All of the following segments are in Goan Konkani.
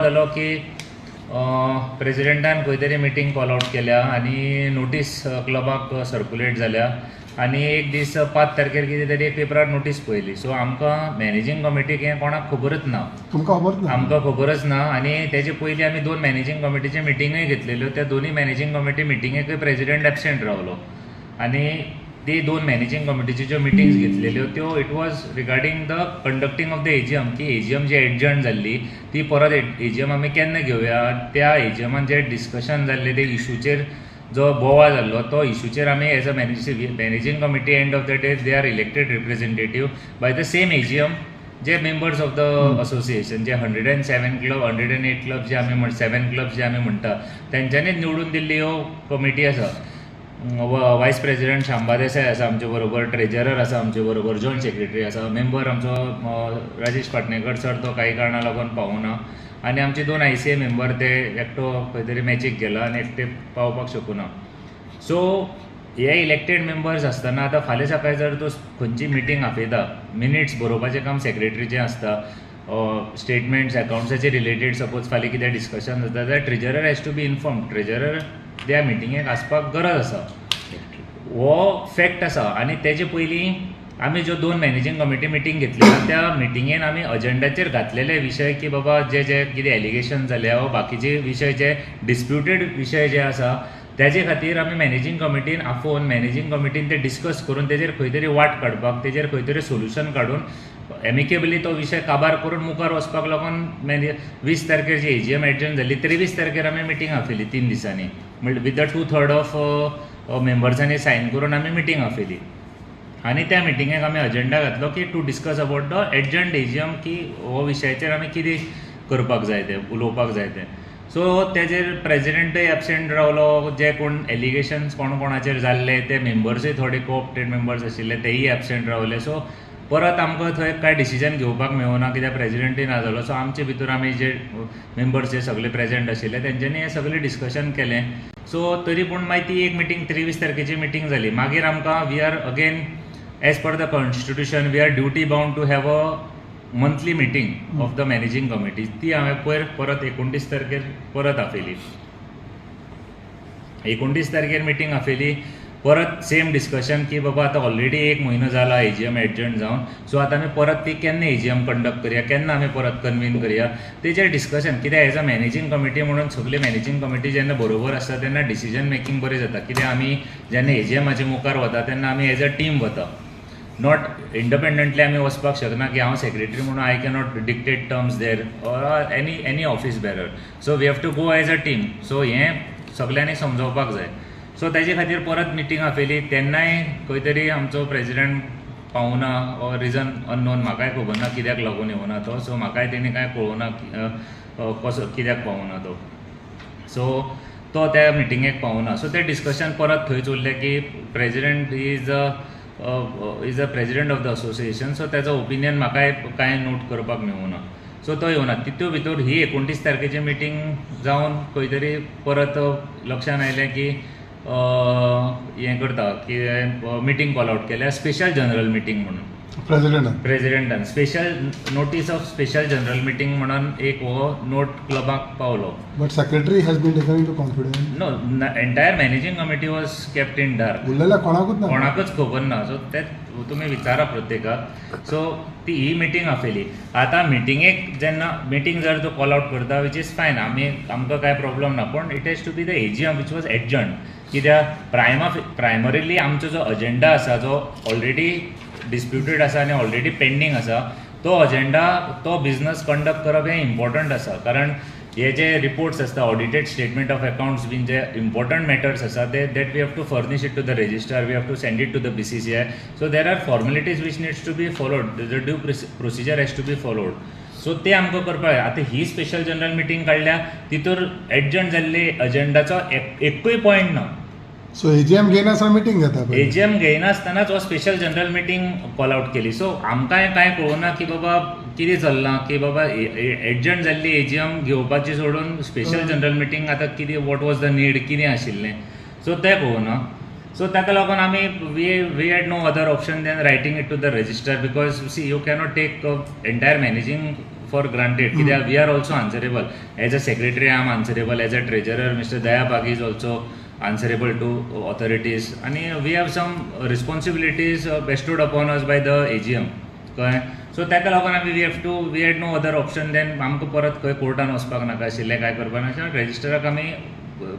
जालो की प्रेजिडेंटान खंय तरी मिटींग कॉल आवट केल्या आनी नोटीस क्लबाक सर्कुलेट जाल्या आनी एक दीस 5 तारखेर कितें तरी एक पेपरार नोटीस पळयली. सो आमकां मॅनेजींग कमिटीक हें कोणाक खबरच ना. तुमकां खबर ना? आमकां खबरच ना. आनी तेजे पयलीं आमी दोन मॅनेजींग कमिटीचे मिटींगूय घेतलेल्यो. त्या दोनूय मॅनेजींग कमिटी मिटिंगेकूय प्रेजिडेंट एबसेंट रावलो. आनी ती दोन मॅनेजींग कमिटीच्यो ज्यो मिटिंग्स घेतलेल्यो त्यो it was regarding the conducting of the AGM, की एजीएम जी एडजर्न जाल्ली ती परत एजीएम आमी केन्ना घेवया. त्या एजीएमान जे डिस्कशन जाल्लें, ते इशूचेर जो बोवाळ जाल्लो, तो इशूचेर आमी as a managing committee, end of the day they are elected representative by the same AGM, J members of the association, J 107 club, 108 club जे आमी म्हण, सेवन क्लब जे आमी म्हणटा, तेंच्यांनीच निवडून दिल्ली ह्यो कमिटी आसा. वायस प्रेजिडेंट शांबा देसाय आसा आमचे बरोबर, ट्रेजरर आसा आमचे बरोबर, जॉयंट सेक्रेटरी आसा. मेंबर आमचो राजेश पाटणेकर सर, तो काही कारणा लागून पावना. आनी आमचे दोन आयसीए मेंबर, ते एकटो खंय तरी मॅचीक गेला आनी एकटे पावपाक शकूना. सो हे इलेक्टेड मेंबर्स आसतना आतां फाल्यां सकाळीं जर तूं खंयची मिटींग आपयता, मिनिट्स बरोवपाचें काम सेक्रेटरीचें आसता. स्टेटमेंट्स अकाउंट्साचे रिलेटेड सपोज फाल्यां कितें डिस्कशन जाता जाल्यार treasurer has to be informed. Treasurer त्या मिटिंगेक आसपाक गरज आसा, हो फॅक्ट आसा. आनी तेजे पयलीं आमी ज्यो दोन मॅनेजींग कमिटी मिटींग घेतली ना, त्या मिटिंगेन आमी अजेंडाचेर घातलेले विशय की बाबा जे जे कितें एलिगेशन जाल्या वा बाकीचे विशय जे डिस्प्युटेड विशय जे आसा, तेजे खातीर आमी मॅनेजींग कमिटीन आपोवन, मॅनेजींग कमिटीन ते डिस्कस करून, तेजेर खंय तरी वाट काडपाक, तेजेर खंय तरी सोल्युशन काडून, एमिकेबली तो विशय काबार करून मुखार वचपाक लागून 20 तारखेर जी एजीएम एडजर्न जाली, 23 तारखेर आमी मिटींग आपयली 3 दिसांनी. म्हणल्यार with the two third of मेंबर्सांनी सायन करून आमी मिटींग आपयली. आनी त्या मिटिंगेक आमी अजेंडा घातलो की to discuss about the adjourned AGM, की हो विशयाचेर आमी कितें करपाक जाय तें, उलोवपाक जाय तें. सो तेजेर प्रेजिडेंटय एबसेंट रावलो. जे कोण एलिगेशन्स कोण कोणाचेर जाल्ले, ते मेंबर्सूय थोडे कोऑप्टेड मेंबर्स आशिल्ले, तेय एबसेंट रावले. सो परत आमकां थंय कांय डिसिजन घेवपाक मेळना, कित्याक प्रेजिडेंटय ना जालो. सो आमचे भितर आमी जे मेंबर्स जे सगळे प्रेजेंट आशिल्ले, तेंच्यांनी हें सगळें डिस्कशन केलें. सो तरी पूण मागीर ती एक मिटींग, 23 तारखेची मिटींग जाली. मागीर आमकां we are again, as per the constitution, we are duty bound to have a monthly meeting of the managing committee. ती हांवें पयर परत 29 तारखेर परत आपयली. 29 तारखेर मिटींग आपयली. परत सेम डिस्कशन की बाबा आतां ऑलरेडी एक म्हयनो जाला एजीएम एडजर्न जावन, सो आतां आमी परत ती केन्ना एजीएम कंडक्ट करया, केन्ना आमी परत कन्वीन करया, तेजेर डिस्कशन. कित्याक एज अ मॅनेजींग कमिटी म्हणून सगली मॅनेजींग कमिटी जेन्ना बरोबर आसता तेन्ना डिसिजन मेकींग बरें जाता. कित्याक आमी जेन्ना एजीएमाच्या मुखार वता तेन्ना आमी एज अ टीम वता, not independently आमी वचपाक शकना की हांव सेक्रेटरी म्हणून I cannot dictate terms there or any office bearer. So we have to go as a team. So हें सगल्यांनी समजोवपाक जाय. सो तेजे खातीर परत मिटींग आपयली. तेन्नाय खंय तरी आमचो प्रेजिडेंट पावना ऑर रिजन अननोन. म्हाकाय खबर ना कित्याक लागून येवना तो. सो म्हाकाय तेणी कांय कळोवना कसो कित्याक पावना तो. सो तो त्या मिटिंगेक पावना. सो तें डिस्कशन परत थंयच उरलें की president is a president of the association, so तेजो ओपिनियन म्हाकाय कांय नोट करपाक मेळूना. सो तो येवना. तितू भितर ही 29 तारखेची मिटींग जावन खंय तरी परत लक्षान आयलें की हें करता की मिटींग कॉल आवट केल्या, स्पेशल जनरल मिटींग म्हणून. प्रेसिडेंटान? प्रेजिडेंटान special notice of special general meeting म्हणून एक हो नोट क्लबाक पावलो. But secretary has been taken into confidence? No, entire managing committee was kept in dark. उरलेल्या कोणाकूच ना? कोणाकच खबर ना. सो ते तुमी विचारा प्रत्येकाक. सो ती ही मिटींग आपयली. आतां मिटिंगेक जेन्ना मिटींग जर तूं कॉल आवट करता, which is fine, आमी आमकां कांय प्रॉब्लम ना, पूण it has to be the AGM which was adjourned. कित्याक प्रायमरीली आमचो जो अजेंडा आसा, जो ऑलरेडी डिस्प्युटेड आसा आनी ऑलरेडी पेंडींग आसा, तो अजेंडा, तो बिजनस कंडक्ट करप हें इम्पॉर्टंट आसा. कारण हे जे रिपोर्ट्स आसता, ऑडिटेड स्टेटमेंट ऑफ अकाउंट्स बीन जे इम्पॉर्टंट मॅटर्स आसा ते, that we have to furnish it to the registrar, we have to send it to the BCCI. So there are formalities which needs to be followed, the due procedure has to be followed. So ते आमकां करपाक जाय. आतां ही स्पेशल जनरल मिटींग काडल्या, तितूर एडजर्न जाल्ले अजेंडाचो एकूय पॉयंट ना. सो एजीएम घेयनासतना मिटींग घेता पयलीं? एजीएम घेयनासतनाच हो special general meeting call out केली. सो आमकांय कांय कळुना की बाबा कितें चल्लां, की बाबा एडजर्न जाल्ली एजीएम घेवपाची सोडून स्पेशल जनरल मिटींग आतां कितें, what was the need, कितें आशिल्लें, सो तें कळुना. सो ताका लागून आमी we had no other option than writing it to the registrar, because see, you cannot take entire managing for granted कित्याक we are also answerable. As a secretary I am answerable, as a treasurer Mister Daya Pagi is also answerable to authorities आनी we have some responsibilities bestowed upon us by the AGM, कळ्ळें? सो ताका लागून आमी we had no other option than आमकां परत खंय कोर्टान वचपाक नाका आशिल्लें, कांय करपाक नाशिल्लें. रजिस्टराक आमी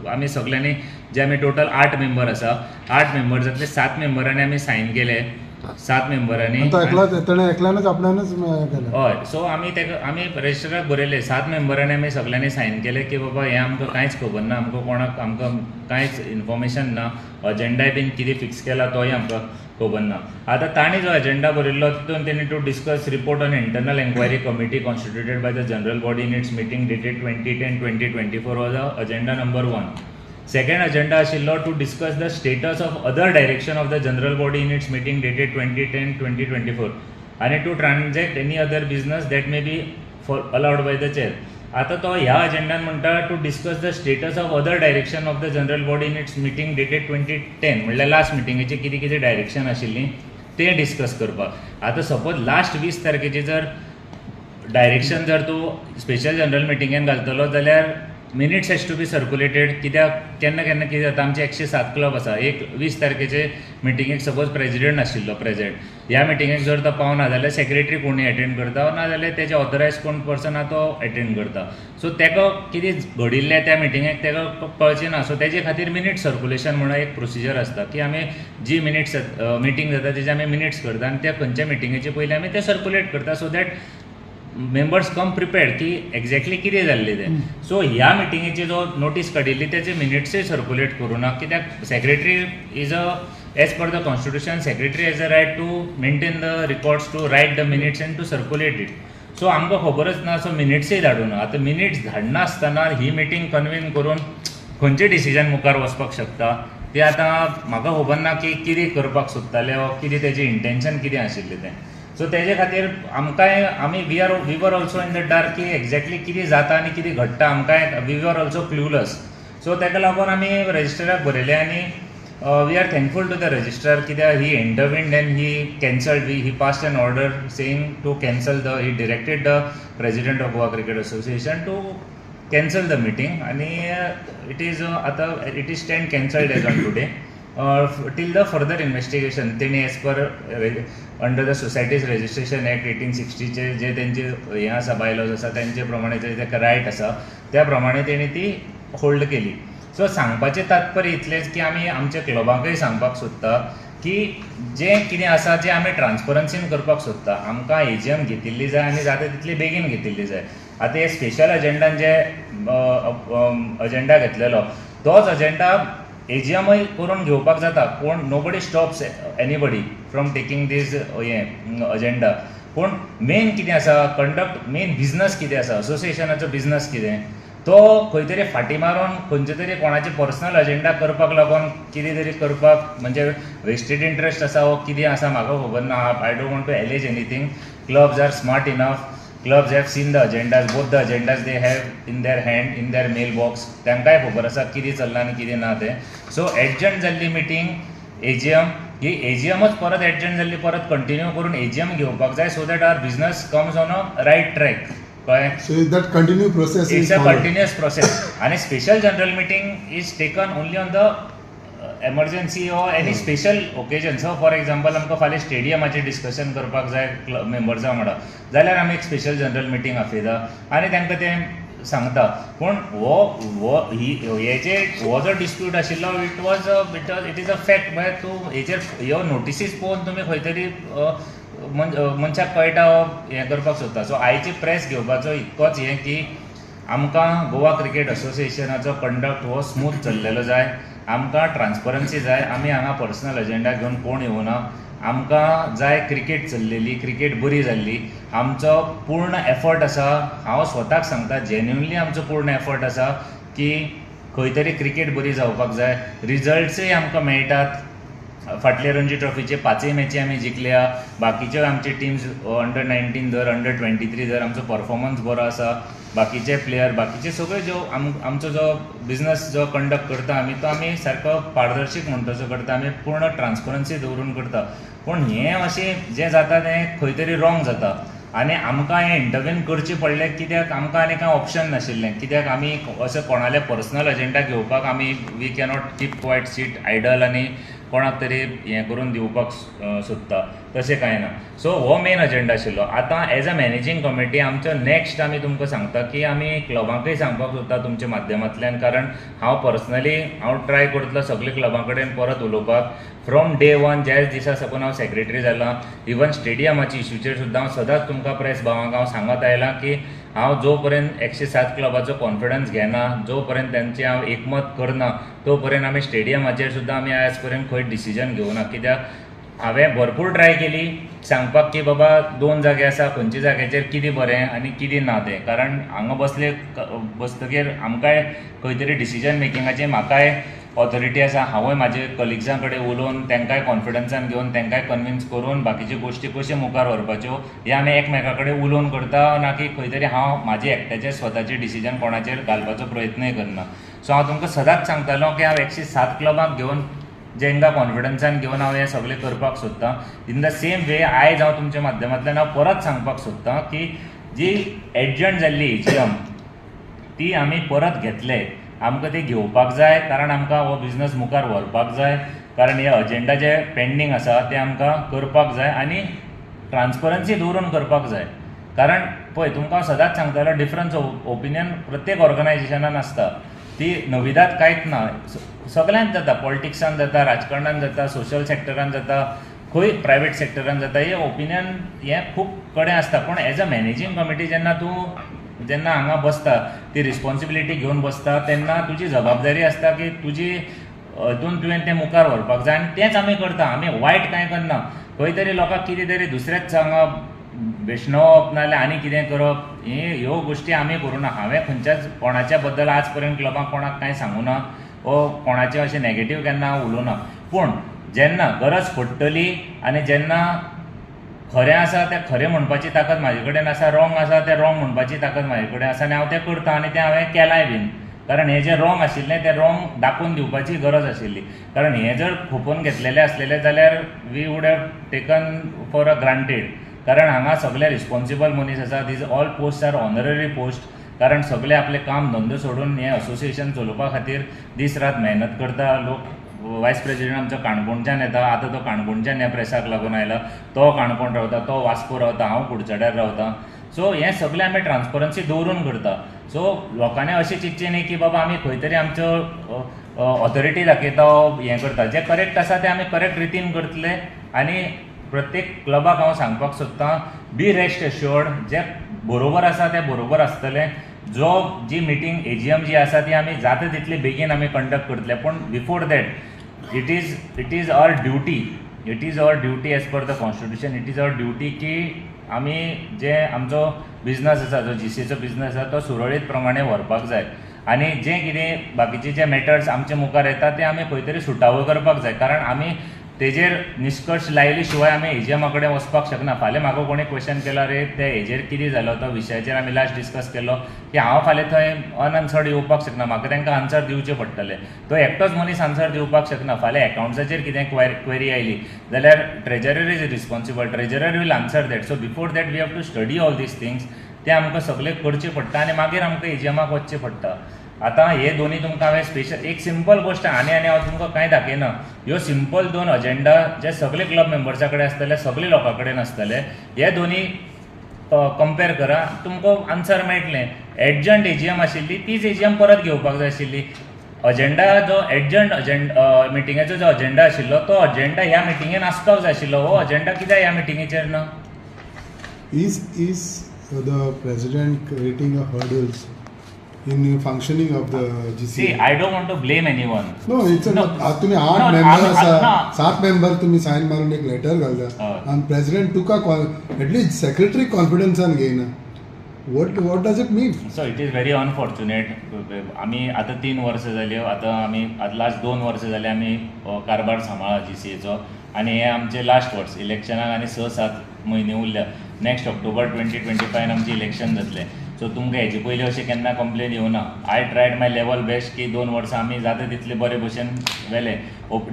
आमी सगल्यांनी जे आमी टोटल 8 मेंबर आसा, 8 मेंबर्सांतले 7 मेंबरांनी आमी सायन केले, 7 मेंबरांनी. ताणें एकल्यानच आपल्यानच केलें. हय, सो आमी ताका आमी रजिस्टराक बरयलें, 7 मेंबरांनी आमी सगल्यांनी सायन केलें की बाबा हें आमकां कांयच खबर ना, आमकां कोणाक आमकां कांयच इन्फॉर्मेशन ना, अजेंडाय बीन कितें फिक्स केला तोय आमकां खबर ना. आतां तांणी जो एजेंडा बरयल्लो तितून तेणी to discuss report on internal enquiry committee constituted by the general body in its meeting dated 20/10/2024 was a agenda number 1. Second agenda आशिल्लो to discuss the status of other direction of the general body in its meeting dated 20/10/2024 आनी to transact any other business that may be for allowed by the chair. आतां तो ह्या अजेंडान म्हणटा to discuss the status of other direction of the general body in its meeting dated 20/10, म्हणल्यार लास्ट मिटिंगेचे कितें कितें डायरेक्शन आशिल्लीं तें डिस्कस करपाक. आतां सपोज लास्ट 20 तारखेची जर डायरेक्शन जर तूं स्पेशल जनरल मिटिंगेन घालतलो जाल्यार minutes has to be circulated. कित्याक केन्ना केन्ना कितें जाता, आमचे 107 क्लब आसा, एक 20 तारखेचे मिटिंगेक सपोज प्रेजिडेंट नाशिल्लो प्रेजेंट, ह्या मिटिंगेक जर तो पावना जाल्यार सेक्रेटरी कोणूय एटेंड करता, ना जाल्यार तेजे ऑथरायज कोण पर्सन आहा तो एटेंड करता. सो ताका कितें घडिल्लें त्या मिटिंगेक ताका कळचें ना. सो तेजे खातीर मिनिट्स सर्कुलेशन म्हणून एक प्रोसिजर आसता की आमी जी मिनिट्स मिटींग जाता तेजे आमी मिनिट्स करता आनी त्या खंयच्या मिटिंगेचे पयलीं आमी ते सर्कुलेट करता so that members come prepared की एक्झॅक्टली कितें जाल्लें तें. सो ह्या मिटिंगेची जो नोटीस काडिल्ली तेजे मिनिट्सूय सर्कुलेट करूं ना, कित्याक secretary is a as per the constitution secretary has a right to maintain the records, to write the minutes and to circulate it. So आमकां खबरच ना, सो मिनिट्सूय धाडूं ना. आतां मिनिट्स धाडना आसतना ही मिटींग कन्वीन करून खंयचें डिसिजन मुखार वचपाक शकता तें आतां म्हाका खबर ना की कितें करपाक सोदताले वा कितें तेजें इंटेन्शन कितें आशिल्लें तें. सो तेजे खातीर आमकांय आमी we were also in the dark की एक्झॅक्टली कितें जाता आनी कितें घडटा, आमकांय we were also clueless. So ताका लागून आमी रजिस्ट्राराक बरयलें आनी we are thankful to the registrar कित्याक he intervened and he cancelled, he passed an order saying to cancel the, he directed the president of Goa Cricket Association to cancel the meeting आनी it is आतां it is stand cancelled as on today till the further investigation. तेणी as per under the societies registration act 1860 जे तेंचे हें आसा बायलॉज आसा तेंचे प्रमाणे जे ताका रायट आसा त्या प्रमाणे तेणी ती होल्ड केली. सो सांगपाचें तात्पर्य इतलेंच की आमी आमच्या क्लबांकय सांगपाक सोदता की जें कितें आसा जें आमी ट्रान्सपरन्सीन करपाक सोदता, आमकां एजीएम घेतिल्ली जाय आनी जाता तितली बेगीन घेतिल्ली जाय. आतां हे स्पेशल अजेंडान जे अजेंडा घेतलेलो तोच अजेंडा एजीएमय करून घेवपाक जाता, पूण nobody stops anybody from taking this हें अजेंडा. पूण मेन कितें आसा कंडक्ट, मेन बिजनस कितें आसा, असोसिएशनाचो बिजनस कितें तो खंय तरी फाटीं मारून खंयचे तरी कोणाचे पर्सनल अजेंडा करपाक लागून कितें तरी करपाक म्हणजे वेस्टेड इंट्रस्ट आसा वो कितें आसा म्हाका खबर ना. I don't want to allege anything. Clubs are smart enough, clubs have seen the agendas, both the agendas they have in their hand, in their mail box. तांकांय खबर आसा कितें चल्लां आनी कितें ना तें. सो एडजंट जाल्ली मिटींग एजीएम ही एजीएमच परत एडजंट जाल्ली परत कंटिन्यू करून एजीएम घेवपाक जाय so that our business comes on a right track, कळ्ळें? So that continue process it's a continuous process आनी special general meeting is taken only on the emergency or any special occasion. So for example आमकां फाल्यां स्टेडियमाचेर डिस्कशन करपाक जाय मेंबर्सां वांगडा जाल्यार आमी एक स्पेशल जनरल मिटींग आपयता आनी तांकां तें सांगता. पूण हो हो ही हेजे हो जो डिस्प्यूट आशिल्लो it is a fact. म्हळ्यार तूं हेजेर ह्यो नोटिसीस पळोवन तुमी खंय तरी मनशाक कळटा हें करपाक सोदता. सो आयची प्रेस घेवपाचो इतकोच हें की आमकां गोवा क्रिकेट असोसिएशनाचो कंडक्ट हो स्मूथ चल्लेलो जाय, आमकां ट्रान्सपरन्सी जाय. आमी हांगा पर्सनल एजेंडा घेवन कोण येवना, आमकां जाय क्रिकेट चल्लेली, क्रिकेट बरी जाल्ली. आमचो पूर्ण एफर्ट आसा, हांव स्वताक सांगता जेन्युनली आमचो पूर्ण एफर्ट आसा की खंय तरी क्रिकेट बरी जावपाक जाय. रिजल्ट्सूय आमकां मेळटात, फाटले रणजी ट्रॉफीचे 5 मॅची आमी जिखल्या, बाकीच्यो आमचे टिम्स अंडर 19 धर, अंडर 23 धर, आमचो परफॉर्मन्स बरो आसा. बाकीचे प्लेयर बाकीचे सगळे ज्यो आमचो जो बिजनस जो कंडक्ट करता आमी तो आमी सारको पारदर्शीक म्हणटा तसो करता, आमी पूर्ण ट्रान्सपरन्सी दवरून करता. पूण हें अशें जें जाता तें खंय तरी रॉंग जाता. आनी आमकां हें इंटरवीन करचें पडलें कित्याक आमकां आनी कांय ऑप्शन नाशिल्लें कित्याक आमी अशें कोणाले पर्सनल एजेंडा घेवपाक आमी we cannot keep quiet seat idle आनी कोणाक तरी हें करून दिवपाक सोदता तशें कांय ना. सो हो मेन एजेंडा आशिल्लो. आतां एज अ मॅनेजींग कमिटी आमचो नॅक्स्ट आमी तुमकां सांगता की आमी क्लबांकय सांगपाक सोदता तुमच्या माध्यमांतल्यान, कारण हांव पर्सनली हांव ट्राय करतलो सगळे क्लबां कडेन परत उलोवपाक. फ्रॉम डे वन ज्या दिसा साकून हांव सेक्रेटरी जाला, इवन स्टेडियमाच्या इशूचेर सुद्दां हांव सदांच तुमकां प्रेस भावांक हांव सांगत आयलां की हांव जो पर्यंत 107 क्लबाचो कॉन्फिडन्स घेना, जो पर्यंत तांचें हांव एकमत करना, तो पर्यंत आमी स्टेडियमाचेर सुद्दां आमी आयज पर्यंत खंय डिसिजन घेवना. कित्याक हांवें भरपूर ट्राय केली सांगपाक की बाबा 2 जागे आसा, खंयच्या जाग्याचेर कितें बरें आनी कितें ना तें, कारण हांगा बसले बसतगीर आमकांय खंय तरी डिसिजन मेकिंगाची म्हाकाय ऑथॉरिटी आसा. हांवूय म्हाजे कलिग्सां कडेन उलोवन तांकांय कॉन्फिडन्सान घेवन तांकांय कन्विन्स करून बाकीच्यो गोश्टी कश्यो मुखार व्हरपाच्यो हे आमी एकमेका कडेन उलोवन करता, ना की खंय तरी हांव म्हाजे एकट्याचे स्वताचे डिसिजन कोणाचेर घालपाचो प्रयत्नय करना. सो हांव तुमकां सदांच सांगतालो की हांव 107 क्लबांक घेवन जेंका कॉन्फिडन्सान घेवन हांव हें सगळें करपाक सोदतां. इन the same वे आयज हांव तुमच्या माध्यमांतल्यान हांव परत सांगपाक सोदतां की जी एडजंट जाल्ली एजीएम ती आमी परत घेतले, आमकां ती घेवपाक जाय, कारण आमकां हो बिजनस मुखार व्हरपाक जाय, कारण हे अजेंडा जे पेंडींग आसा ते आमकां करपाक जाय आनी ट्रान्सपरन्सी दवरून करपाक जाय. कारण पळय तुमकां हांव सदांच सांगतालो डिफरन्स ओपिनियन प्रत्येक ऑर्गनायजेशनान आसता, ती नविदाद कांयच ना, सगळ्यांत जाता, पॉलिटिक्सान जाता, राजकारणान जाता, सोशल सेक्टरान जाता, खंय प्रायवेट सेक्टरान जाता, हे ओपिनियन हें खूब कडेन आसता. पूण एज अ मॅनेजींग कमिटी जेन्ना तूं जेन्ना हांगा बसता ती रिस्पॉन्सिबिलिटी घेवन बसता तेन्ना तुजी जबाबदारी आसता की तुजी हितून तुवें तें मुखार व्हरपाक जाय आनी तेंच आमी करता. आमी वायट कांय करना, खंय तरी लोकांक कितें तरी दुसरेच हांगा बेशणोवप नाजाल्यार आनी कितें करप हे ह्यो गोश्टी आमी करूं ना. हांवें खंयच्याच कोणाच्या बद्दल आज पर्यंत क्लबाक कोणाक कांय सांगूं ना वो कोणाचें अशें नॅगेटीव केन्ना हांव उलोवं ना. पूण जेन्ना गरज पडटली आनी जेन्ना खरें आसा तें खरें म्हणपाची ताकद म्हाजे कडेन आसा, रॉंग आसा तें रॉंग म्हणपाची ताकद म्हाजे कडेन आसा आनी हांव तें करतां आनी तें हांवें केलांय बीन. कारण हें जें रॉंग आशिल्लें तें रॉंग दाखोवन दिवपाची गरज आशिल्ली, कारण हें जर खोपोवन घेतलेलें आसलेलें जाल्यार we would have taken for a granted. कारण हांगा सगळे रिस्पॉन्सिबल मनीस आसा, these all post are honorary post, कारण सगळे आपलें काम धंदो सोडून हें असोसिएशन चलोवपा खातीर दीस रात मेहनत करता लोक. वायस प्रेजिडेंट आमचो काणकोणच्यान येता, आतां तो काणकोणच्यान ह्या प्रेसाक लागून आयला, तो काणकोण रावता, तो वास्को रावता, हांव कुडचड्यार रावता. सो हें सगळें आमी ट्रान्सपरन्सी दवरून करता. सो लोकांनी अशें चिंतचें न्ही की बाबा आमी खंय तरी आमच्यो ऑथॉरिटी दाखयता हें करता, जें करेक्ट आसा तें आमी करेक्ट रितीन करतले. आनी प्रत्येक क्लबाक हांव सांगपाक सोदतां, बी रेस्ट एश्योर्ड, जें बरोबर आसा तें बरोबर आसतलें. जो जी मिटींग एजीएम जी आसा ती आमी जाता तितले बेगीन आमी कंडक्ट करतले, पूण before that it is our duty, it is our duty as per the constitution, it is our duty की आमी जे आमचो बिजनस आसा, जो जीसीएचो बिजनस आसा तो सुरळीत प्रमाणे व्हरपाक जाय आनी जें कितें बाकीचे जे मॅटर्स आमचे मुखार येता ते आमी खंय तरी सुटावो करपाक जाय, कारण आमी तेजेर निश्कर्श लायले शिवाय आमी एजीएमा कडेन वचपाक शकना. फाल्यां म्हाका कोणी क्वेश्चन केलो रे ते हेजेर कितें जालो, तो विशयाचेर आमी लास्ट डिस्कस केलो की हांव फाल्यां थंय अनआन्सर्ड येवपाक शकना, म्हाका तांकां आन्सर दिवचें पडटलें. तो एकटोच मनीस आन्सर दिवपाक शकना. फाल्यां एकावंट्साचेर कितें क्वेरी आयली जाल्यार treasurer is responsible, treasurer will answer that. So before that we have to study all these things, तें आमकां सगळें करचें पडटा आनी मागीर आमकां एजीएमाक वचचें पडटा. आतां हे दोनी तुमकां हांवें स्पेशल एक सिंपल गोश्ट आनी आनी हांव तुमकां कांय दाखयना, ह्यो सिंपल दोन अजेंडा जे सगळे क्लब मेंबर्सा कडेन आसतले, सगळे लोकां कडेन आसतले, हे दोनी कंपेर करा, तुमकां आन्सर मेळटलें. एडजंट एजीएम आशिल्ली तीच एजीएम परत घेवपाक जाय आशिल्ली. अजेंडा जो एडजंट अजेंडा मिटिंगेचो जो अजेंडा आशिल्लो तो अजेंडा ह्या मिटिंगेन आसपाक जाय आशिल्लो, हो अजेंडा कित्याक ह्या मिटिंगेचेर ना? Is the president creating a hurdles in functioning of the GCA? See, I don't want to blame anyone. No, it's No. तुम्ही 8 No, member आसा, ना. 7 मेंबर तुम्ही सायन मारून एक लेटर घालता हय. आनी प्रेसिडेंट तुका एटलीस्ट सेक्रेटरी कॉन्फिडन्सान घेयना. What does it mean? So it is very unfortunate. आमी आतां 3 वर्सां जाली, आतां आमी लास्ट 2 वर्सां जाली आमी हो कारभार सांबाळा जीसीएचो आनी हें आमचें लास्ट वर्स, इलेक्शनाक आनी 6-7 म्हयने उरल्या. नेक्स्ट ऑक्टोबर 2025 आमचें इलेक्शन जातलें. सो तुमकां हेजे पयलीं अशें केन्ना कंप्लेन येवना. I tried my level best की 2 वर्सां आमी जाता तितले बरे भशेन व्हेले.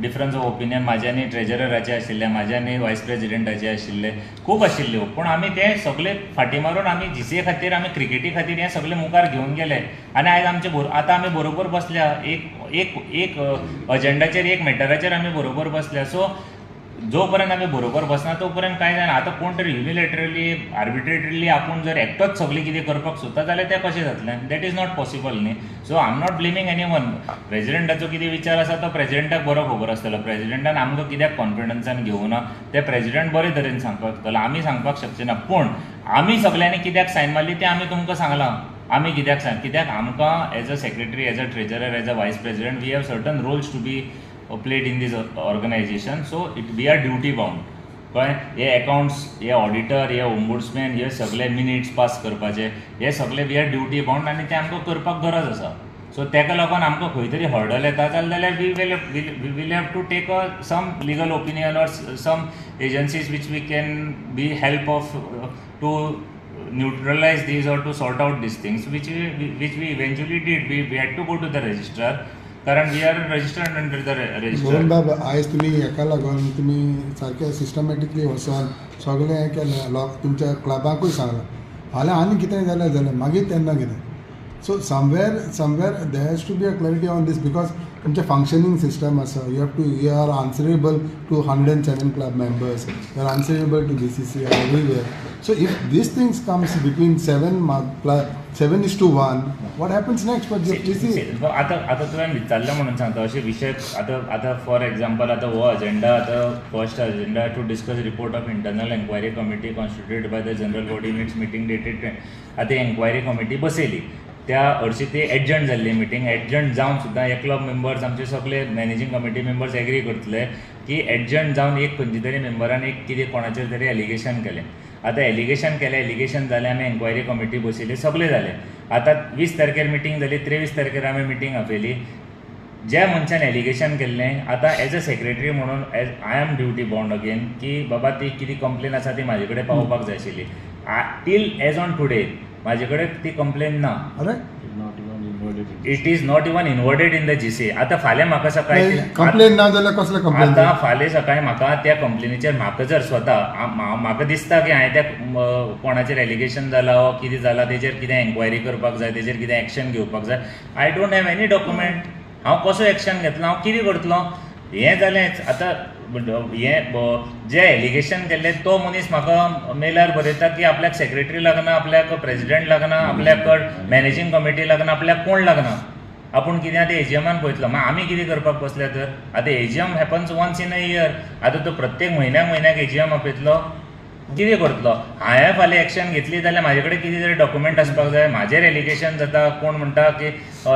डिफरन्स ऑफ ओपिनियन म्हाजे आनी ट्रेजरराचे आशिल्ले, म्हाजे आनी वायस प्रेजिडेंटाचे आशिल्ले, खूब आशिल्ल्यो, पूण आमी ते सगळे फाटीं मारून आमी जीसीए खातीर, आमी क्रिकेटी खातीर हें सगळें मुखार घेवन गेले आनी आयज आमचे आतां आमी बरोबर बसल्या, एक एक एक अजेंडाचेर, एक मॅटराचेर आमी बरोबर बसल्या. सो जो पर्यंत आमी बरोबर बसना तो पर्यंत कांय जायना. आतां कोण तरी युनिलेटरली, आर्बिट्रेटरली आपूण जर एकटोच सगळें कितें करपाक सोदता जाल्यार तें कशें जातलें? That is not possible न्ही. So I am not blaming anyone. प्रेजिडेंटाचो कितें विचार आसा तो प्रेजिडेंटाक बरो खबर आसतलो. प्रेजिडेंटान आमकां कित्याक कॉन्फिडन्सान घेवना तें प्रेजिडेंट बरे तरेन सांगपाक शकतलो, आमी सांगपाक शकचे ना. पूण आमी सगल्यांनी कित्याक सायन मारली तें आमी तुमकां सांगलां. आमी कित्याक सायन, कित्याक आमकां as a secretary, as a treasurer, as a vice president, we have certain roles to be played in this organization, so it we are duty bound. कळ्ळें? हे अकाउंट्स, हे ऑडिटर, हे ओम्बुड्समॅन, हे सगळे मिनिट्स पास करपाचे, हे सगळे we are duty bound आनी ते आमकां करपाक गरज आसा. सो ताका लागून आमकां खंय तरी हर्डल येता जाल्यार we will have to take a some legal opinion or some agencies which we can be help of to neutralize these or to sort out these things, which we eventually did. We had to go to the registrar कारण we are registered under the registrar. Mohan बाब, आयज तुमी हेका लागून तुमी सारकें सिस्टमॅटिकली वचोन सगळें हें केलें, लोक तुमच्या क्लबाकूय सांगलां. फाल्यां आनी कितें जालें जाल्यार मागीर तेन्ना कितें? So somewhere there has to be a clarity on this, because तुमचें फंक्शनींग सिस्टम आसा. You are answerable to 107 club members, you are answerable to BCCI, everywhere. So if these things comes between 7 plus 7:1, what happens next for GC? आतां आतां तुवें विचारलें म्हणून सांगता, अशे विशय आतां आतां फॉर एग्जाम्पल, आतां हो अजेंडा, आतां first agenda to discuss report of internal enquiry committee constituted by the general body in its meeting dated. आतां एन्क्वायरी कमिटी बसयली, त्या हरशीं ती एडजर्न जाल्ली मिटींग. एडजर्न जावन सुद्दां हे क्लब मेंबर्स, आमचे सगळे मॅनेजींग कमिटी मेंबर्स एग्री करतले की एडजर्न जावन एक खंयचे तरी मेंबरान एक कितें कोणाचेर तरी एलिगेशन केलें. आतां एलिगेशन केलें, एलिगेशन जालें, आमी एन्क्वायरी कमिटी बसयली, सगळें जालें. आतां 20 तारखेर मिटींग जाली, 23 तारखेर आमी मिटींग आपयली. ज्या मनशान एलिगेशन केल्लें, आतां एज अ सेक्रेटरी म्हणून, as I am duty bound again की बाबा ती कितें कंप्लेन आसा ती म्हाजे कडेन पावोवपाक जाय आशिल्ली. टील एज ऑन टुडे म्हाजे कडेन ती कंप्लेन ना. अरे. It is not even inverted in the GC. आतां फाल्यां म्हाका सकाळी कंप्लेन ना जाल्यार कसलें कंप्लेन? आतां फाल्यां सकाळी म्हाका त्या कंप्लेनीचेर म्हाका जर स्वता म्हाका दिसता की हांवें त्या कोणाचेर एलिगेशन जाला वा कितें जाला, तेजेर कितें एन्क्वायरी करपाक जाय, तेजेर कितें एक्शन घेवपाक जाय, I don't have any document. हांव कसो एक्शन घेतलो? हांव कितें करतलो? हें जालेंच. आतां हें जें एलिगेशन केल्लें तो मनीस म्हाका मेलार बरयता की आपल्याक सेक्रेटरी लागना, आपल्याक प्रेजिडेंट लागना, आपल्याक मॅनेजींग कमिटी लागना, आपल्याक कोण लागना, आपूण कितें आतां एजीएमान पळयतलो. मागीर आमी कितें करपाक बसल्या तर? आतां AGM happens once in a year. आतां तो प्रत्येक म्हयन्याक म्हयन्याक एजीएम आपयतलो? कितें करतलो? हांवें फाल्यां एक्शन घेतली जाल्यार म्हाजे कडेन कितें तरी डॉक्युमेंट आसपाक जाय. म्हाजेर एलिगेशन जाता, कोण म्हणटा की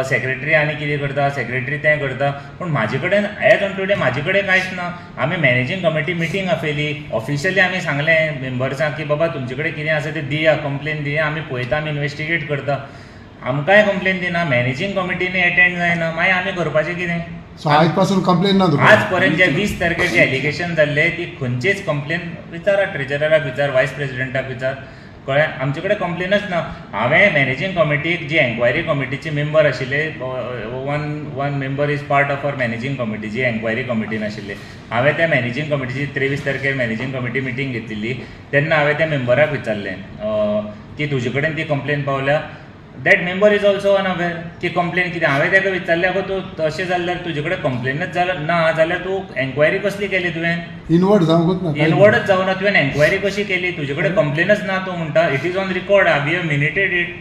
सेक्रेटरी आनी कितें करता, सेक्रेटरी तें करता, पूण म्हाजे कडेन एज ऑन टुडे म्हाजे कडेन कांयच ना. आमी मॅनेजींग कमिटी मिटींग आपयली, ऑफिशियली आमी सांगलें मेंबर्सांक की बाबा तुमचे कडेन कितें आसा तें दिया, कंप्लेन दिया, आमी पळयता, आमी इनवेस्टिगेट करता. आमकांय कंप्लेन दिना, मॅनेजींग कमिटीनी एटेंड जायना, मागीर आमी करपाचें कितें? सो आयज पासून कंप्लेन ना तुका? आज पर्यंत जे 20 तारखेर जे एलिगेशन जाल्ले ती खंयचीच कंप्लेन, विचारा ट्रेजराक, विचार वायस प्रेजिडेंटाक विचार, कळ्ळें, आमचे कडेन कंप्लेनच ना. हांवें मॅनेजींग कमिटीक जी एन्क्वायरी कमिटीचे मेंबर आशिल्ले, one member is part of our managing committee, ji enquiry कमिटीन आशिल्ले, हांवें त्या मॅनेजींग कमिटीची 23 तारखेर मॅनेजींग कमिटी मिटींग घेतिल्ली तेन्ना हांवें त्या मेंबराक विचारलें की तुजे कडेन ती कंप्लेन पावल्या? That member is also unaware की कंप्लेन कितें. हांवें ताका विचारलें, अगो तूं तशें जाल्यार तुजे कडेन कंप्लेनच जाल्यार ना जाल्यार तूं एन्क्वायरी कसली केली तुवें? इनवर्ड जावंकूच ना. इनवर्डच जावना, तुवें एन्क्वायरी कशी केली? तुजे कडेन कंप्लेनच ना तूं म्हणटा. It is on record, we have minuted it.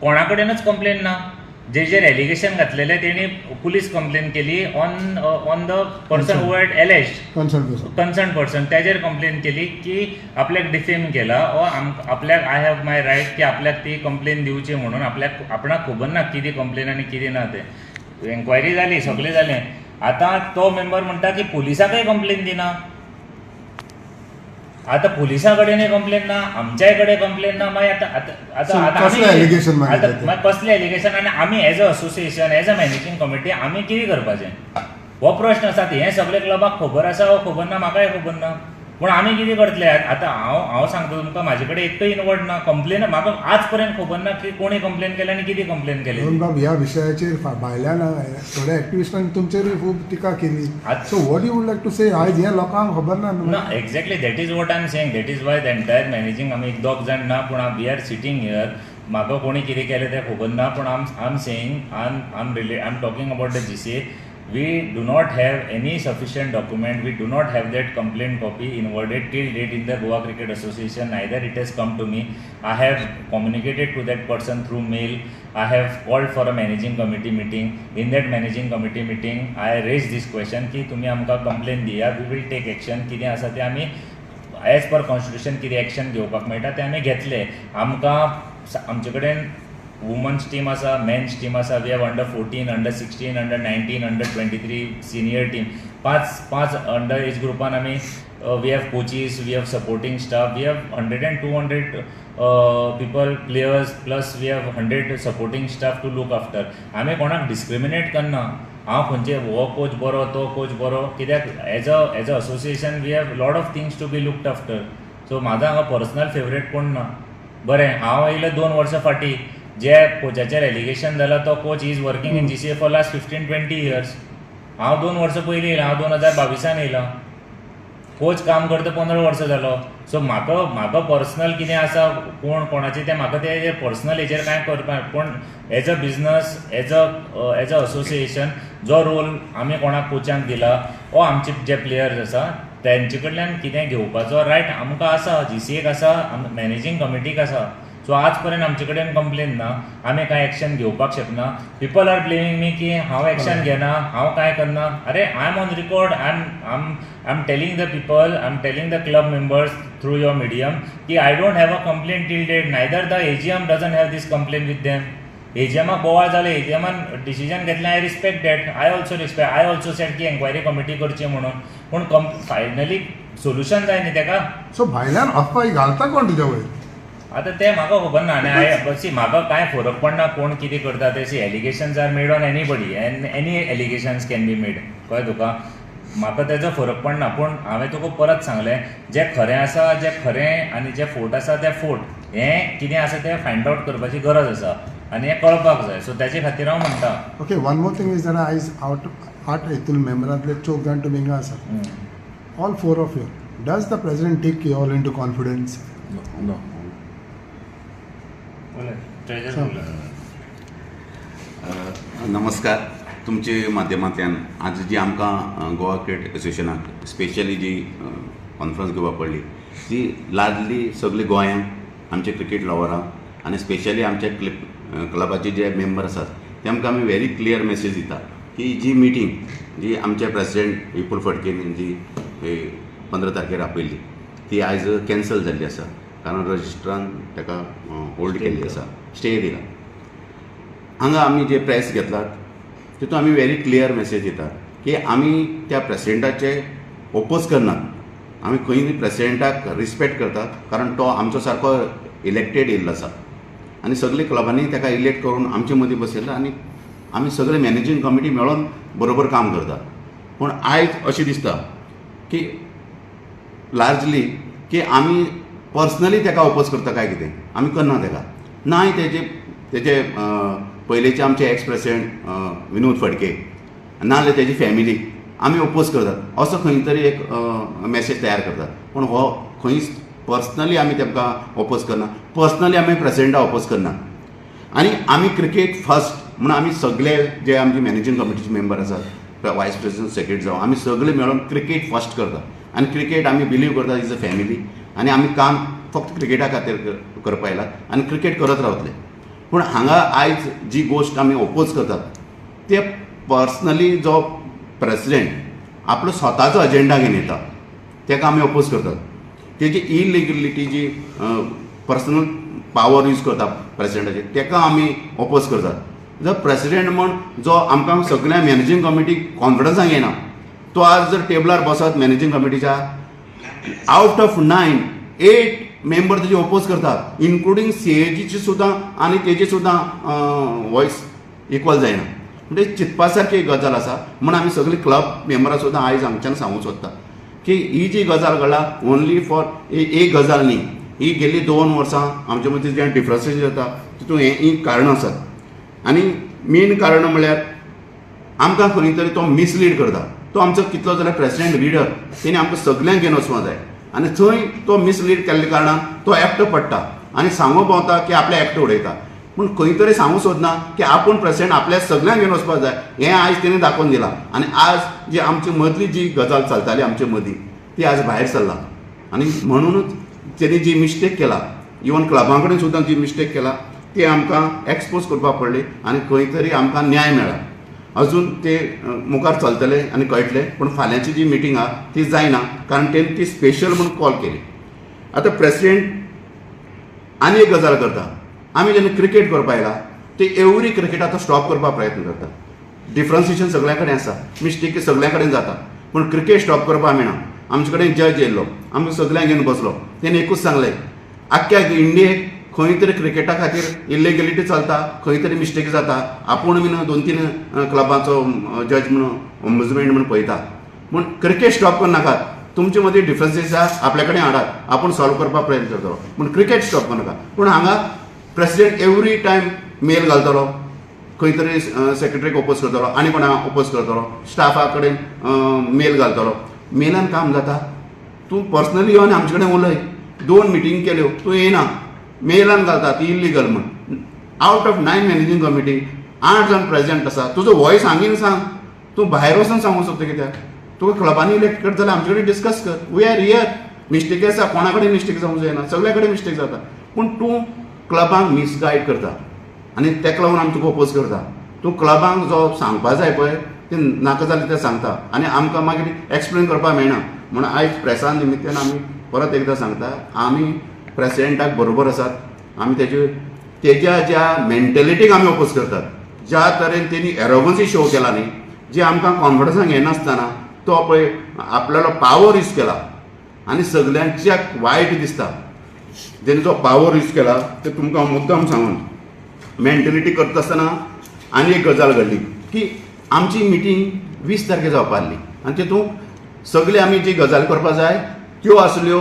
कोणा कडेनच कंप्लेन ना. जेजेर एलिगेशन घातलेलें तेणी पुलीस कंप्लेन केली on the person who had alleged. Concern person. Concern person, तेजेर कंप्लेन केली की आपल्याक डिफेम केला वा आपल्याक I have my right की आपल्याक ती कंप्लेन दिवची म्हणून. आपल्याक आपणाक खबर ना कितें कंप्लेन आनी कितें ना तें. एन्क्वायरी जाली, सगळें जालें. आतां तो मेंबर म्हणटा की पुलिसाकय कंप्लेन दिना. आतां पुलिसां कडेनय कंप्लेन ना, आमच्याय कडेन कंप्लेन ना, मागीर आतां आतां आतां आतां कसलें allegation मागीर आतां तें? मागीर कसलें एलिगेशन आनी आमी as a association, as a managing committee आमी कितें करपाचें हो प्रश्न आसा. हें सगळें क्लबाक खबर आसा वा खबर ना, म्हाकाय खबर ना. पूण आमी कितें करतले आतां? हांव सांगता तुमकां, म्हाजे कडेन एकय इनवर्ड ना कंप्लेन. म्हाका आज पर्यंत खबर ना की कोणी कंप्लेन केल्या आनी कितें कंप्लेन केली. रोहन बाब, ह्या विशयाचेर भायल्यान थोड्या एक्टिविस्टांनी तुमचेरूय खूब टिका केली. So what you would like to say? आयज हें लोकांक खबर ना न्हू. ना, exactly, that is what I am saying. That is why the entire managing, आमी एक दोग जाण ना, पूण we are sitting here. म्हाका कोणी कितें केलें तें खबर ना, पूण I'm saying, I'm talking about the GCA. We do not have any sufficient document. We do not have that complaint copy inwarded till date in the Goa Cricket Association, neither it has come to me. I have communicated to that person through mail. I have called for a managing committee meeting. In that managing committee meeting, I raised this question की तुम्ही आमकां कंप्लेन दिया, we will take action. कितें आसा तें आमी एज पर कॉन्स्टिट्युशन कितें एक्शन घेवपाक मेळटा तें आमी घेतले. आमकां आमचे कडेन वुमन्स टीम आसा, मेन्स टीम आसा. We have under 14, under 16, under 19, under 23, senior team. पांच पांच अंडर एज ग्रुपान आमी we have coaches, we have supporting staff. We have 100 and 200 people, players, plus we have 100 supporting staff to look after. आमी कोणाक डिस्क्रिमिनेट करना. हांव खंयचे हो कोच बरो, तो कोच बरो कित्याक? As a association, we have lot of things to be looked after. So म्हाजो हांगा पर्सनल फेवरेट कोण ना. बरें, हांव येयलें 2 वर्सां फाटीं. जे कोचाचेर एलिगेशन जाला तो coach is working in GCA for last 15-20 years. हांव 2 वर्सां पयलीं येयलां. हांव 2022an येयलां. कोच काम करता 15 वर्सां जालो. सो म्हाका पर्सनल कितें आसा, कोण कोणाचें तें म्हाका तें पर्सनल हेजेर कांय करपाक. पूण as a business, as a association, जो रोल आमी कोणाक कोचांक दिला वो आमचे जे प्लेयर्स आसा तेंचे कडल्यान कितें घेवपाचो रायट आमकां आसा, जीसीएक आसा, मॅनेजींग कमिटीक आसा. सो आज पर्यंत आमचे कडेन कंप्लेन ना. आमी कांय एक्शन घेवपाक शकना. People are blaming me की हांव एक्शन घेना, हांव कांय करना. अरे, I am on record. I am telling the people, I am telling the club members through your medium की I don't have a complaint till date, neither the AGM doesn't have this complaint with them. एजीएमाक बोवाळ जाले, एजीएमान डिसिजन घेतलें. I respect that. I also respect. I also said की एन्क्वायरी कमिटी करची म्हणून. पूण फायनली सोल्युशन जाय न्ही तेका. सो भायल्यान अफवाय घालता कोण तुज्या वयर? आतां तें म्हाका खबर ना. आनी हांवें सी, म्हाका कांय फरक पडना कोण कितें करता तें. See, allegations are made on anybody and any allegations can be made. कळ्ळें तुका? म्हाका तेजो फरक पडना. पूण हांवें तुका परत सांगलें, जें खरें आसा जें खरें आनी जें फोट आसा तें फोट. हें कितें आसा तें फायंड आवट करपाची गरज आसा आनी हें कळपाक जाय. सो तेजे खातीर हांव म्हणटा. Okay, one more thing is that आयज आवट आठ हितून मेंबरांतले चौग जाण तुमी हिंगा आसात, all four of you. Does the president take you all into confidence? No. Treasurer. सांग. नमस्कार. तुमचे माध्यमांतल्यान आज जी आमकां गोवा क्रिकेट एसोसिएशनाक स्पेशली जी कॉन्फरन्स घेवपाक पडली ती लार्जली सगळे गोंयांक, आमचे क्रिकेट लवरांक आनी स्पेशली आमचे क्लबाचे जे मेंबर आसात तेमकां आमी व्हेरी क्लियर मेसेज दिता की जी मिटींग जी आमचे प्रेसिडेंट विपूल फडकेन जी 15 तारखेर आपयल्ली ती आयज कॅन्सल जाल्ली आसा, कारण रजिस्ट्रान ताका होल्ड केल्ली आसा, स्टे दिला. हांगा आमी जे प्रेस घेतलात तितून आमी व्हेरी क्लियर मेसेज दितात की आमी त्या प्रेसिडेंटाचे ओपोज करनात. आमी खंय प्रेसिडेंटाक रिस्पेक्ट करतात, कारण तो आमचो सारको इलेक्टेड येयल्लो आसा आनी सगळे क्लबांनी ताका इलेक्ट करून आमचे मदीं बसयला आनी आमी सगळे मॅनेजींग कमिटी मेळोन बरोबर काम करता. पूण आयज अशें दिसता की लार्जली की आमी पर्सनली ताका ओपोज करता काय कितें. आमी करना ताका नाय. तेजे पयलींचे आमचे एक्स प्रेसिडेंट विनोद फडके नाजाल्यार तेजी फॅमिली आमी ओपोज करतात असो खंय तरी एक मॅसेज तयार करतात. पूण हो खंयच पर्सनली आमी तांकां ओपोज करना, पर्सनली आमी प्रेसिडेंटाक ओपोज करना. आनी आमी क्रिकेट फर्स्ट म्हणून आमी सगळे जे आमचे मॅनेजींग कमिटीचे मेंबर आसात, वायस प्रेसिडेंट, सेक्रेटरी जावं, आमी सगळे मेळून क्रिकेट फर्स्ट करता आनी क्रिकेट आमी बिलीव करता is a family. आनी आमी काम फक्त क्रिकेटा खातीर करपा येयला आनी क्रिकेट करत रावतले. पूण हांगा आयज जी गोश्ट आमी ओपोज करतात ते पर्सनली जो प्रेसिडेंट आपलो स्वताचो अजेंडा घेवन येता ताका आमी ओपोज करतात. तेजी इलिगलिटी जी पर्सनल पावर यूज करता प्रेसिडेंटाची ताका आमी ओपोज करतात. जर प्रेसिडेंट म्हण जो आमकां सगळ्या मॅनेजींग कमिटीक कॉन्फिडन्सान घेयना, तो आज जर टेबलार बसत मॅनेजींग कमिटीच्या, out of 9, 8 member तेजे ओपोज करतात, इन्क्लुडींग सीएजीची सुद्दां, आनी तेजी सुद्दां वॉयस इक्वल जायना. म्हणजे चिंतपा सारकी एक गजाल आसा. म्हूण आमी सगळीं क्लब मेंबरां सुद्दां आयज हांगच्यान सांगूंक सोदता. की ही जी गजाल घडला ओनली फॉर एक गजाल न्ही, ही गेल्ली 2 वर्सां आमचे मदीं जें डिफरन्सीस जाता तितून ही कारणां आसात. आनी मेन कारण म्हळ्यार आमकां खंय तरी तो मिसलीड करता. तो आमचो कितलो जाल्यार प्रेसिडेंट लिडर, तेणी आमकां सगल्यांक घेवन वचपाक जाय आनी थंय तो मिसलीड केल्ल्या कारणान तो एकटो पडटा आनी सांगूंक पावता की आपल्या एकटो उडयता, पूण खंय तरी सांगूंक सोदना की आपूण प्रेसिडेंट आपल्या सगल्यांक घेवन वचपाक जाय. हें आयज तेणी दाखोवन दिलां. आनी आज जी आमचे मदली जी गजाल चलताली आमचे मदीं ती आज भायर सरला आनी म्हणूनच तेणी जी मिस्टेक केला, इवन क्लबां कडेन सुद्दां जी मिस्टेक केला ती आमकां एक्सपोज करपाक पडली आनी खंय तरी आमकां न्याय मेळ्ळा. अजून ते मुखार चलतले आनी कळटले, पूण फाल्यांची जी मिटींग आहा ती जायना कारण तेणी ती स्पेशल म्हूण कॉल केली. आतां प्रेसिडेंट आनी एक गजाल करता, आमी जेन्ना क्रिकेट करपा आयला ते एवरी क्रिकेट आतां स्टॉप करपाक प्रयत्न करता. डिफरन्सिएशन सगळ्या कडेन आसा, मिस्टेक सगळ्या कडेन जाता, पूण क्रिकेट स्टॉप करपाक मेळना. आमचे कडेन जज येयल्लो, आमकां सगल्यांक घेवन बसलो, तेणें एकूच सांगलें, आख्ख्या इंडियेक खंय तरी क्रिकेटा खातीर इलिगलिटी चलता, खंय तरी मिस्टेक जाता. आपूण बीन 2-3 क्लबांचो जज म्हणून ओम्बुड्समॅन म्हणून पळयता, पूण क्रिकेट स्टॉप करनाकात. तुमचे मदीं डिफरन्सीस आसा आपल्या कडेन हाडात, आपूण सॉल्व करपाक प्रयत्न करतलो, पूण क्रिकेट स्टॉप करनाका. पूण हांगा प्रेसिडेंट एवरी टायम मेल घालतलो, खंय तरी सेक्रेटरीक ओपोज करतलो आनी कोणाक ओपोज करतलो, स्टाफा कडेन मेल घालतलो. मेलान काम जाता? तूं पर्सनली येवन आमचे कडेन उलय. 2 मिटींग केल्यो, तूं येयना, मेलान घालता ती इल्लीगल म्हण. आवट ऑफ 9 मॅनेजींग कमिटी 8 जाण प्रेसिडेंट आसा, तुजो वॉयस हांगीन सांग, तूं भायर वचून सांगूंक सोदता कित्याक? तुका क्लबांनी इलेक्ट करता जाल्यार आमचे कडेन डिस्कस कर. We are here. Mistake आसा, कोणा कडेन मिस्टेक जावंक जायना, सगल्या कडेन मिस्टेक जाता, पूण तूं क्लबांक मिसगायड करता आनी तेका लागून आमी तुका ओपोज करता. तूं क्लबांक जो सांगपा जाय पळय तें नाका जाल्यार तें सांगता आनी आमकां मागीर एक्सप्लेन करपाक मेळना. म्हणून आयज प्रेसा निमित्तान आमी परत एकदां सांगता, आमी प्रेसिडेंटाक बरोबर आसात. आमी तेज्या ज्या मेंटेलिटीक आमी ओपोज करतात, ज्या तरेन तेणी एरोगन्सी शो केला न्ही, जे आमकां कॉन्फिडन्सान घेनासतना तो पळय आपल्यालो पावर यूज केला आनी सगल्यांच्याक वायट दिसता. तेणी जो पावर यूज केला ते तुमकां हांव मुद्दाम सांगून मेंटेलिटी करता आसतना आनी एक गजाल घडली की आमची मिटींग 20 तारखे जावपा आसली आनी तितूंत सगळे आमी जी गजाल करपा जाय त्यो आसल्यो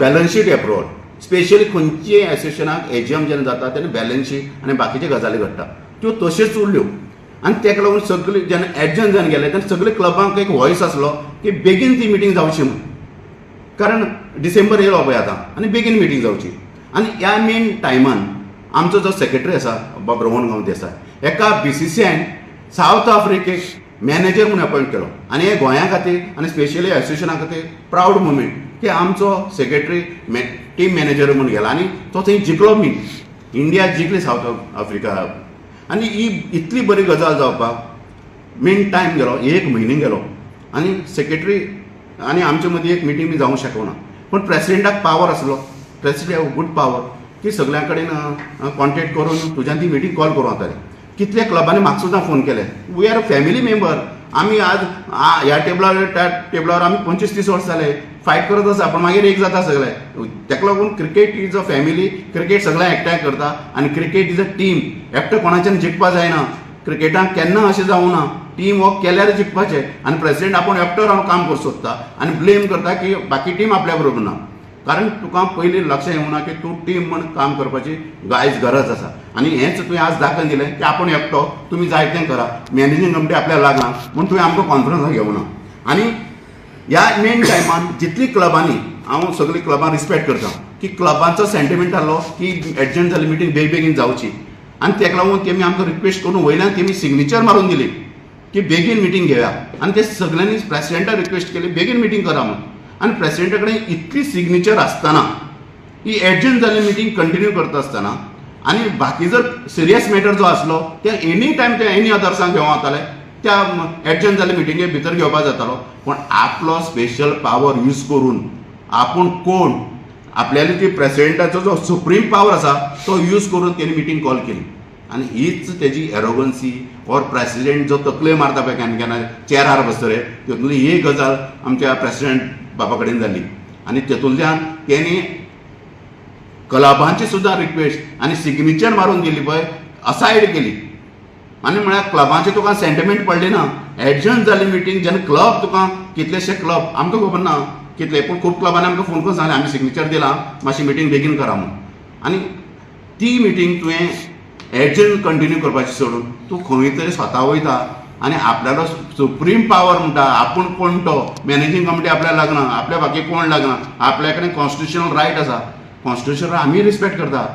बॅलन्स शीट एप्रुवल. स्पेशली खंयचीय एसोसिएशनाक एजीएम जेन्ना जाता तेन्ना बॅलन्स शीट आनी बाकीच्यो गजाली घडटा, त्यो तश्योच उरल्यो. आनी तेका लागून सगळे जेन्ना एडजन जावन गेले तेन्ना सगळे क्लबांक एक वॉयस आसलो की बेगीन ती मिटींग जावची म्हूण, कारण डिसेंबर येयलो पळय आतां आनी बेगीन मिटींग जावची. आनी ह्या मेन टायमान आमचो जो सेक्रेटरी आसा बाब रोहन गांव देसाय, एका बीसीसीआयन सावथ आफ्रिकेक मॅनेजर म्हणून अपॉयंट केलो आनी हे गोंया खातीर आनी स्पेशली एसोसिएशना खातीर प्रावड मुमेंट की आमचो सेक्रेटरी टीम मॅनेजर म्हणून गेला आनी तो थंय जिखलो बी, इंडिया जिखली सावथ आफ्रिका. आनी ही इतली बरी गजाल जावपाक मेन टायम गेलो, 1 म्हयने गेलो आनी सेक्रेटरी आनी आमचे मदीं एक मिटींग बी जावंक शकना. पूण प्रेसिडेंटाक पावर आसलो, प्रेसिडेंट have good power की सगळ्यां कडेन कॉन्टेक्ट करून तुज्यान ती मिटींग कॉल करूं जाताली. कितल्या क्लबांनी म्हाका सुद्दां फोन केले, we are family member, आमी आज ह्या टेबलार त्या टेबलार आमी 25-30 वर्सां जाले फायट करत आसा, पूण मागीर एक जाता सगळे. तेका लागून cricket is a family, cricket सगळ्यांक एकठांय करता आनी क्रिकेट is a team. एकटो कोणाच्यान जिखपा जायना क्रिकेटाक, केन्ना अशें जावना, टीम वर्क केल्यार जिखपाचें. आनी प्रेसिडेंट आपूण एकटो रावन काम करूंक सोदता आनी ब्लेम करता की बाकी टीम आपल्या बरोबर ना, कारण तुका पयलीं लक्षां येवना की तूं टीम म्हण काम करपाची आयज गरज आसा. आनी हेंच तुवें आज दाखोवन दिलें की आपूण एकटो, तुमी जाय तें करा, मॅनेजींग कमिटी आपल्याक लागना म्हूण तुवें आमकां कॉन्फरन्साक घेवना. आनी ह्या मेन टायमान जितली क्लबांनी, हांव सगळीं क्लबां रिस्पेक्ट करता की क्लबांचो सेंटिमेंट आहलो की एडजर्न जाल्ली मिटींग बेग बेगीन जावची आनी तेका लागून तेमी आमकां रिक्वेस्ट करून वयल्यान तेमी सिग्नेचर मारून दिली की बेगीन मिटींग घेवया. आनी ते सगळ्यांनी प्रेसिडेंटाक रिक्वेस्ट केली बेगीन मिटींग करा म्हणून. आनी प्रेसिडेंटा कडेन इतली सिग्नेचर आसतना ही एडजर्न जाल्ली मिटींग कंटिन्यू करता आसतना आनी बाकी जर सिरियस मॅटर जो आसलो ते एनी टायम ते एनी अदर्सांक घेवंक वताले, त्या एडजर्न जाल्ले मिटिंगे भितर घेवपाक जातालो. पूण आपलो स्पेशल पावर यूज करून आपूण कोण आपल्याली ती प्रेसिडेंटाचो जो सुप्रीम पावर आसा तो यूज करून तेणी मिटींग कॉल केली. आनी हीच तेजी एरोगन्सी ऑर प्रेसिडेंट जो तकले मारता पळय केन्ना केन्ना चेरार बसतले, तितूंतली ही गजाल आमच्या प्रेसिडेंट बाबा कडेन जाली. आनी तेतूंतल्यान तेणी क्लबांची सुद्दां रिक्वेस्ट आनी सिग्नेचर मारून दिली पळय, असायड केली. आनी म्हळ्यार क्लबांचे तुका सेंटिमेंट पडली ना. एडजर्न जाली मिटींग जेन्ना क्लब तुका कितलेशे क्लब, आमकां खबर ना कितले, पूण खूब क्लबांनी आमकां फोन करून सांगलें आमी सिग्नेचर दिलां, मातशी मिटींग बेगीन करा म्हूण. आनी ती मिटींग तुवें एडजर्न कंटिन्यू करपाची सोडून तूं खंय तरी स्वता वयता आनी आपल्यालो सुप्रीम पावर म्हणटा आपूण कोण तो मॅनेजींग कमिटी आपल्याक लागना, आपल्या बाकी कोण लागना, आपल्या कडेन कॉन्स्टिट्युशनल रायट आसा, कॉन्स्टिट्युशन आमी रिस्पेक्ट करता.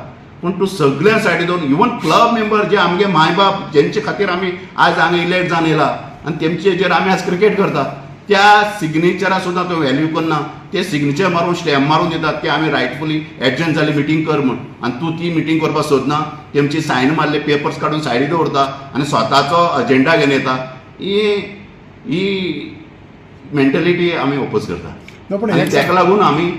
पूण तूं सगळ्या सायडी दवरून इवन क्लब मेंबर जे आमगे मायबाप जेंचे खातीर आमी आज हांगा इलेक्ट जावन येयला आनी तेमचेजेर आमी आज क्रिकेट करता, त्या सिग्नेचरा सुद्दां तो व्हॅल्यू करना. ते सिग्नेचर मारून स्टॅम्प मारून दितात की आमी रायटफुली एडजर्न जाली मिटींग कर म्हूण, आनी तूं ती मिटींग करपाक सोदना, तेमची सायन मारले पेपर्स काडून सायडी दवरता आनी स्वताचो अजेंडा घेवन येता. ही ही मेंटलिटी आमी ओपोज करता. ना, पण आनी हें ताका लागून आमी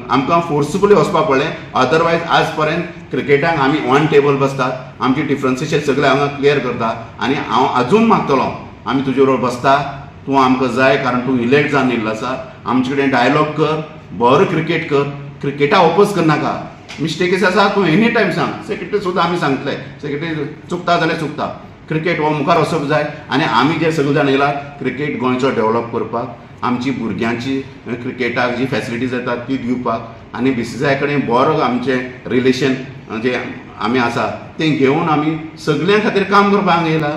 आमकां फोर्सफुली वचपाक पडलें. अदरवायज आज पर्यंत क्रिकेटाक आमी वन टेबल बसतात, आमचे डिफरन्सीस सगळे हांगा क्लियर करता. आनी हांव अजून मागतलो, आमी तुजे बरोबर बसता, तूं आमकां जाय कारण तूं इलेक्ट जावन येयल्लो आसा, आमचे कडेन डायलॉग कर, बरो क्रिकेट कर, क्रिकेटा ओपोज करनाका. मिस्टेकीस आसा तूं एनी टायम सांग, सेक्रेटरी सुद्दां आमी सांगतले, सेक्रेटरी चुकता जाल्यार चुकता. क्रिकेट हो मुखार वचप जाय आनी आमी जे सगळे जाण येयला क्रिकेट गोंयचो डेव्हलप करपाक, आमची भुरग्यांची क्रिकेटाक जी फॅसिलिटीज येतात ती दिवपाक आनी बीसीसीआय कडेन बरो आमचें रिलेशन जे आमी आसा तें घेवन आमी सगळ्यां खातीर काम करपाक हांगा येयला.